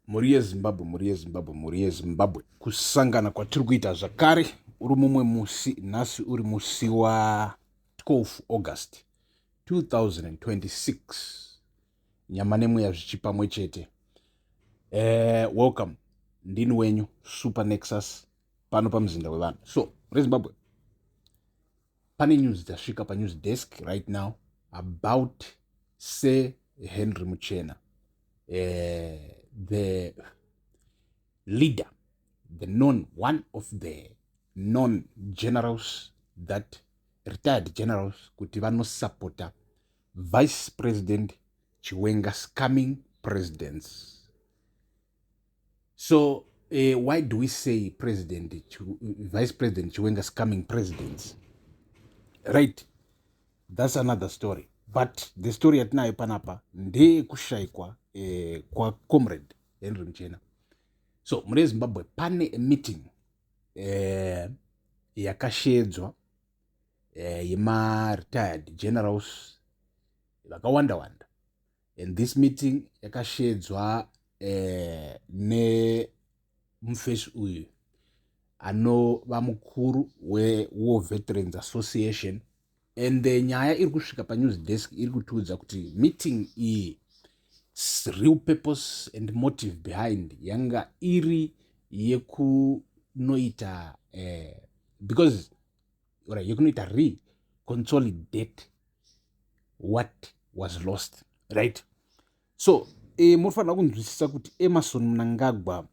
Mhuri yeZimbabwe, mhuri yeZimbabwe, mhuri yeZimbabwe, kusangana kwatiri kuita zvakare uri mumwe musi. Nhasi uri musi wa 12 August 2026, nyama nemweya zvichipamwe chete. Welcome, ndini wenyu Super Nexus pano pamuzinda wevanhu. So mhuri yeZimbabwe, pane news dzasvika panews desk right now about Sir Henry Muchena, the leader, the known one of the known generals, that retired generals, kuti vanosapota Vice President Chiwenga's coming presidents. So why do we say President Vice President Chiwenga's coming presidents? Right, that's another story, but the story yatinayo panapa ndeyekushayikwa kwacomrade Henry Muchena. So mune Zimbabwe pane meeting yakashedzwa yemaretired generals vakawanda wanda, and this meeting yakashedzwa nemufesi uyu anova mukuru weWar Veterans Association. And nyaya iri kusvika panews desk iri kutiudza kuti meeting iyi, real purpose and motive behind, yanga iri yekunoita because right, yekunoita reconsolidate what was lost, right? So munofanira kunzwisisa kuti Emmerson Mnangagwa,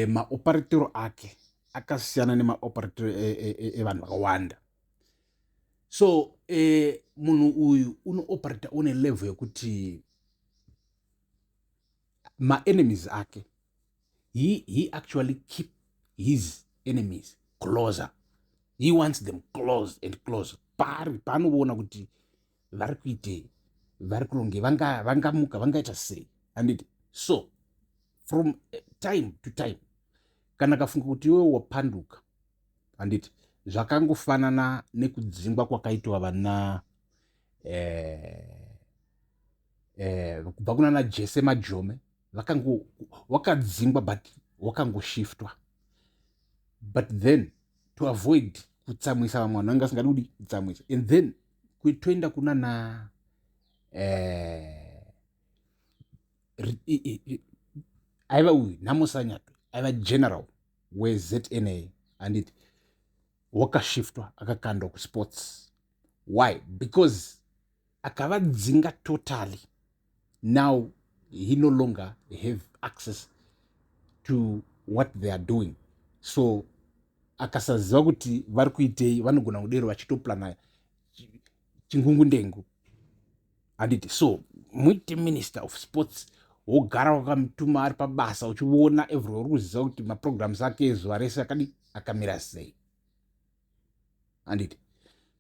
maoperatero ake akasiyana nemaoperatero evanhu vakawanda. So munhu uyu unooperata une level yekuti maenemies ake, he actually keep his enemies closer. He wants them close and close pari paanoona kuti vari kuitei, vari kuronge, vangamuka, vangaita sei, handiti? So from time to time, kana kafunga kuti iwe wapanduka, handiti, zvakangofanana nekudzingwa kwakaitwa vana kubva kuna naJese Majome. Wakadzingwa but wakangoshiftwa, but then to avoid kutsamwisa vamwe vanhu vanga vasingadi kudi kutsamwisa. And then toenda kuna na aiva uyu Nhamo Sanyatwe, aiva general weZNA, handiti? Wakashiftwa, akakandwa kusports. Why? Because akavadzinga totally, now he no longer have access to what they are doing. So akasaziva kuti vari kuitei, vanogona kudero vachitoplana chingungundengu, handiti? So muite minister of sports, wogara wakamutuma ari pabasa, uchiona everywhere, uri kuziva kuti maprograms ake ezuva rese akadi akamira sei, handiti?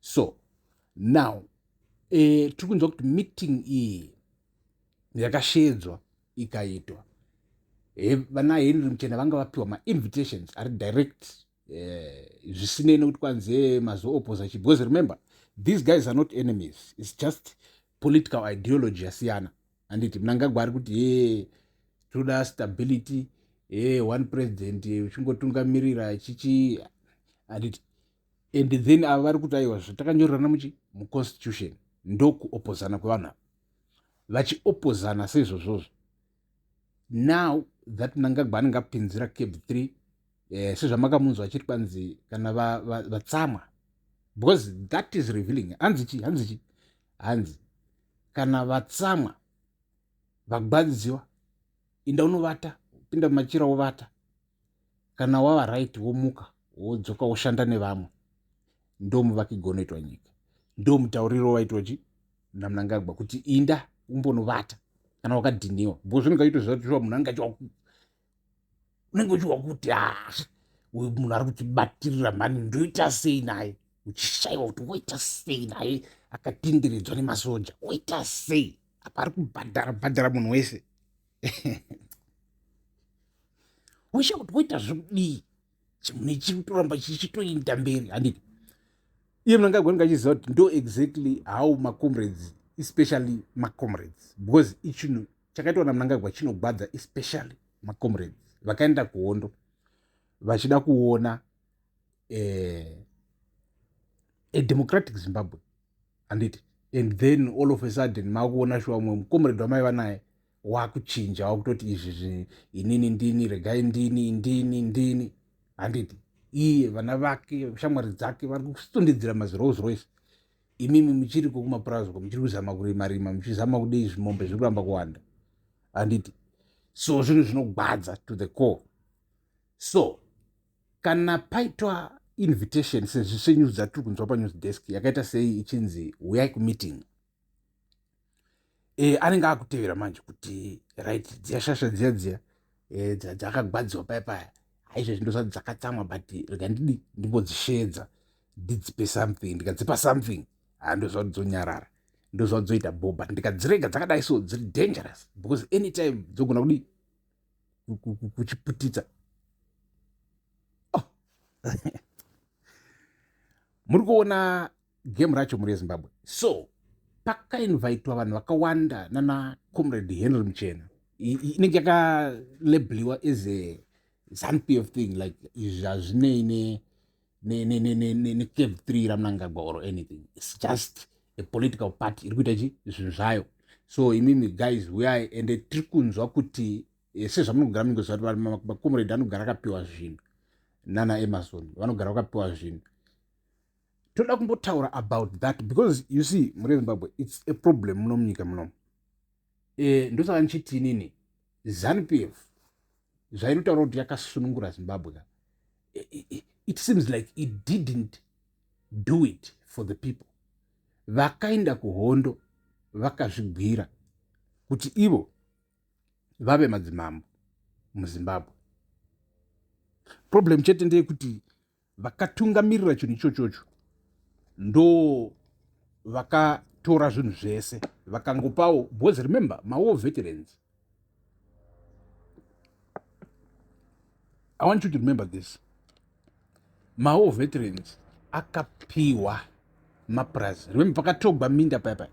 So now tiri kunzwa kuti meeting iyi yakashedzwa ikaitwa, vana Henry Muchena vanga vapiwa mainvitations ari direct, zvisinei nekuti kwanzi mazoopposa chi, because remember, these guys are not enemies, it's just political ideology yasiyana, handiti? Mnangagwa ari kuti, "Ye, toda stability, ye one president uchingotungamirira chichi," handiti? And then ava vari kuti, "Aiwa, zvatakanyorerana muchi muconstitution." Ndokuopozana kwevanhu ava, vachiopozana seizvozvozvo. Now that Mnangagwa anenge apinzira CAB 3, sezvamakamunzwa achiti kwanzi kana vatsamwa, because that is revealing, hanzi chi, hanzi chi, hanzi kana vatsamwa, vagwadziwa, inda unovata, pinda mumachira wovata. Kana wava right, womuka, wodzoka, woshanda nevamwe. Ndo muvakigonoitwa nyika. Ndo mutauriro waitwa chi naMnangagwa kuti inda umbonovata kana wakadhiniwa, because zvinenge aitoziva kuti shuwa munhu anenge achiwa, unenge uchiwa kuti, "Ah, uyu munhu ari kutibatirira mhani, ndoita sei naye?" Uchishayiwa kuti woita sei naye, akatenderedzwa nemasoja, woita sei? Apa ari kubhadhara bhadhara munhu wese, woisha kuti woita zvekudii? Chimunhu ichi kutoramba chichitoinda mberi, handiti? Iye Mnangagwa anenge achiziva kuti ndo exactly how macomrades, especially macomrades, because ichinhu Chakaitwa naMnangagwa chinogwadza, especially macomrades vakaenda kuhondo vachida kuona a democratic Zimbabwe, handiti? And then all of a sudden makuona shuwa mumwe mucomrade wamaiva naye wakuchinja, wakutoti izvi inini ndini, regai ndini ndini ndini, handiti? Iye, vana vake, shamwari dzake vari kusundidzira maziRolls Royce. Imimi muchiriko kumapurazi, muchiri kuzama kurima rima, muchizama kudei, zvimombe zviri kuramba kuwanda, handiti? So zvinhu zvinogwadza to the core. So kana paitwa invitation senews dzatiri kunzwa panews desk yakaita sei, ichinzi uyai kumeeting, anenge akutevera manje kuti right, dziya shasha dziya dziya dzakagwadziwa paya paya, haizvezvi ndosati dzakatsamwa, but rega ndidi ndimbodzishedza, ndidzipe something. Ndikadzipa something, handoziva kuti dzonyarara, ndoziva kuti dzoita bo, but ndikadzirega dzakadai so dziri dangerous because anytime dzogona kudi kuchiputitsa. Oh. Muri kuona game racho muri yeZimbabwe. So pakainvitwa vanhu vakawanda nana Comrade Henry Muchena. Inenge yakalabeliwa as a ZANU PF thing, like izvi hazvinei neCAB 3 raMnangagwa or anything. It's just a political party iri kuita chi zvinhu zvayo. So imimi guys, uyai. Ende tiri kunzwa kuti sezvamunogara mungoziva kuti macomrade anogara akapiwa zvinhu nana Amazon, vanogara vakapiwa zvinhu. Toda kumbotaura about that because you see, muri Zimbabwe, it's a problem muno munyika munomu. Ndosaka ndichiti inini ZANU PF zvainotaura kuti yakasunungura Zimbabwe ka, it seems like it didn't do it for the people. Vakaenda kuhondo vakazvigwira kuti ivo vave madzimambo muZimbabwe. Problem chete ndeyekuti vakatungamirira chinhu ichochocho ndo vakatora zvinhu zvese vakangopawo, because remember, mawar veterans, I want you to remember this, mawar veterans akapiwa mapurazi. Remember, pakatogwa minda paya paya,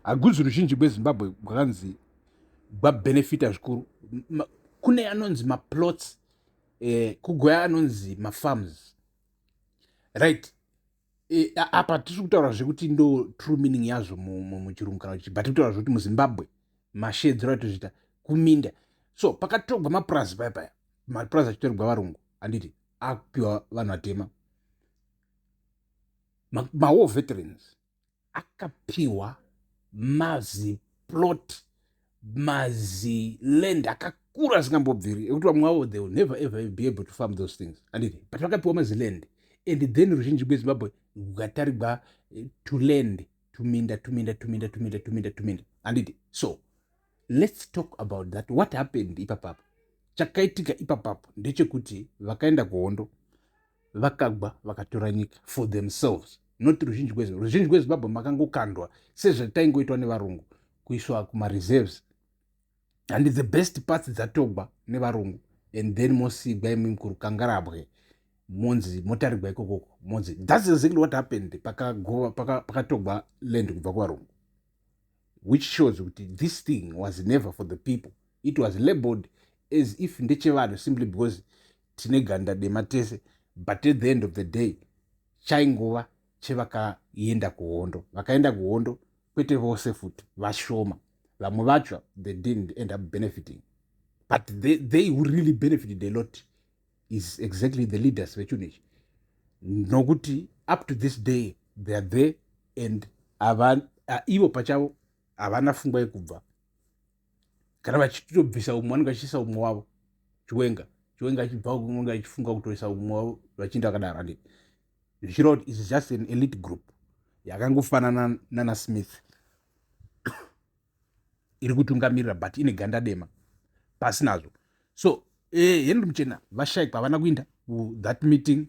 haguzi ruzhinji gweZimbabwe gwakanzi gwabenefita zvikuru. Kune anonzi maplots, kugoya anonzi mafarms, right? Apa tiri kutaura zvekuti ndo true meaning yazvo muchirungu kana kuti, but tiri kutaura zvekuti muZimbabwe mashedzero atozviita kuminda. So pakatogwa mapurazi paya paya, mapurazi achitorerwa varungu, handiti, akupiwa vanhu vatema. Mawar veterans akapiwa maziplot, maziland akakura asingambobviri, ekuti vamwe vavo they will never ever be able to farm those things, handiti? But vakapiwa maziland, and then ruzhinji rweZimbabwe rwukatarigwa to land, tuminda, tuminda, tuminda, tuminda, tuminda, tuminda, handiti? So let's talk about that. What happened ipapapo? Chakaitika ipapapo ndechekuti vakaenda kuhondo vakagwa vakatora nyika for themselves, not ruzhinji rweZimbabwe. Ruzhinji rweZimbabwe makangokandwa sezvataingoitwa nevarungu, kuiswa kumareserves and the best parts dzatogwa nevarungu, and then mosigwa imi kurukangarabwe, monzi motarigwa ikokoko, monzi that's exactly what happened pakatogwa paka land kubva kuvarungu, which shows kuti this thing was never for the people. It was labeled as if ndechevanhu simply because tine ganda dema tese, but at the end of the day chaingova chevakaenda kuhondo. Vakaenda kuhondo kwete vose futi, vashoma. Vamwe vacho they didn't end up benefiting, but they who really benefited a lot is exactly the leaders vechinhu ichi, nokuti up to this day they are there and ivo pachavo havana pfungwa yekubva. Kana vachitobvisa umwe, vanenge vachiisa umwe wavo. Chiwenga, Chiwenga achibva, unenge achifunga kutoisa umwe wavo, vachienda vakadaro, handiti? Zvichireva kuti is just an elite group yakangofanana nana Smith iri kutungamirira, but ine ganda dema pasinazvo. So Henry Muchena vashayikwa, havana kuinda that meeting,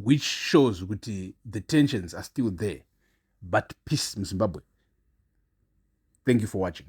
which shows kuti the tensions are still there, but peace muZimbabwe. Thank you for watching.